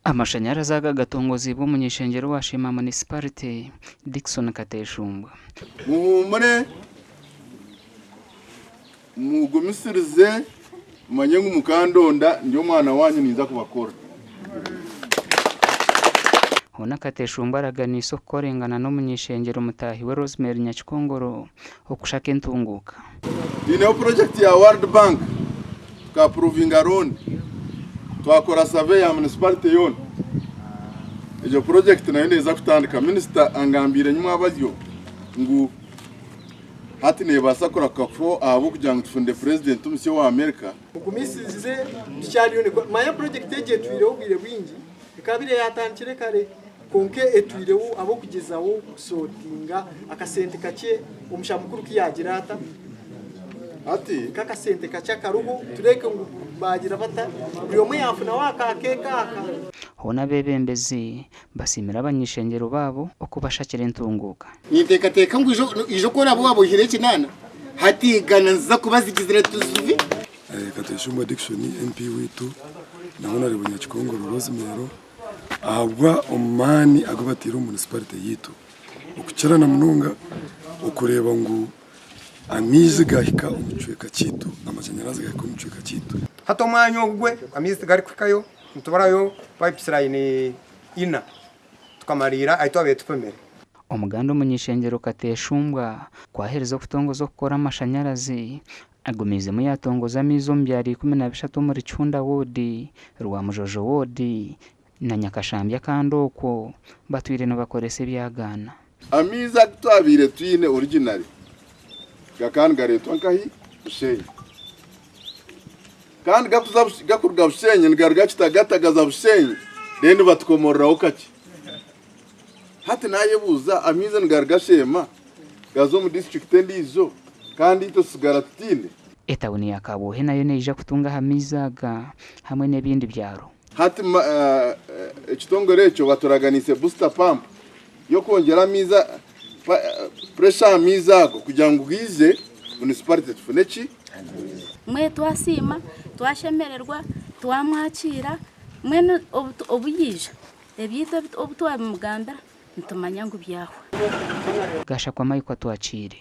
Amashanyarazi aga gatongoziibwe omuny'eishengyero wa Sheema Munisiparite, Dickson Kateshumbwa. Muhuumure, mugumisirize, mumanye ngu mukandonda, ndi omwana waanyu ninza kubakora. Hoona Kateshumbwa araganiise okukorengana n'omuny'eishengyero mutaahi we Rosemary Nyakikongoro okushaka entunguuka. Twineho purojekiti ya World Bank tuka apuruvinga looni twakora survey ya municipality yoona. Egyo purojekiti nayo neeza kutandika. Minisita angambiire nyimwabazyo ngu hati neebaasa kurahuka kufaho ahabw'okugira ngu tufunire purezidenti omusya owa America. Mugumisirize tukyariyo nikwo manya purojekiti egi etwireho obwire bwingi ekabaire yatandikire kare kwonka etwireho ahabw'okugyezaho kusotinga akasente kakye omusha mukuru ku yaagira ata Hati nk'akasente kakye akariho tureeke ngu baagira bata buri omwe yaafunaho aka keeka aka. Hoona abeebembezi basiimire abany'eishengyero baabo okubashakira entunguuka. Ninteekateeka ngu ijo ku oraabe waaba oihire ekinaana, hati igana niziza kuba zigizire tuzibi. Kateshumbwa Dickson MP waitu na Honarebo Nyakikongoro Rosemary ahabwa omumaani agu bataire omu munisiparite yaitu okukira na munonga okureeba ngu amaizi gahika omu kicweka kyaitu, amashanyarazi gahika omu kicweka kyaitu. Hati omwanya ogwe amaizi tigarikuhikayo nituburayo pipes line ina tukamariira ahi twabaire tupimire. Omuganda omuny'eishengyero Kateshumbwa ku aherize okutongoza okukora amashanyarazi, Agumiizemu yaatongoza amaizi omu byaro 13 omuri Kihunda woodi, Rwamujojo woodi na Nyakashambya kandi okwo batwire nibakoresa ebyagaana. Amaizi agu twabaire twine originally gakaba nigareetwa nkahi? Bushenyi. Kandi gakuza gakuruga Bushenyi nigaruga Kitagata gaza Bushenyi then batukomoreraho kakye. Hati nayebuuza amaizi nigaruga Sheema gaza omu disiturikiti endiijo kandi itwe tusigara tutaine? Etawuni ya Kabwohe nayo neija kutunga aha maizi aga hamwe n'ebindi byaro. Hati ekitongore ekyo baturaganiise booster pump y'okwongyera amaizi pressure aha maizi ago kugira ngu gaije munisiparite tufune ki? Mbwenu twasiima, twashemererwa, twamwakiira, mbwenu obu yaija Ebyaitu obu twabimugambira nitumanya ngu byahwa. Gashakwa Mike Atwakiire.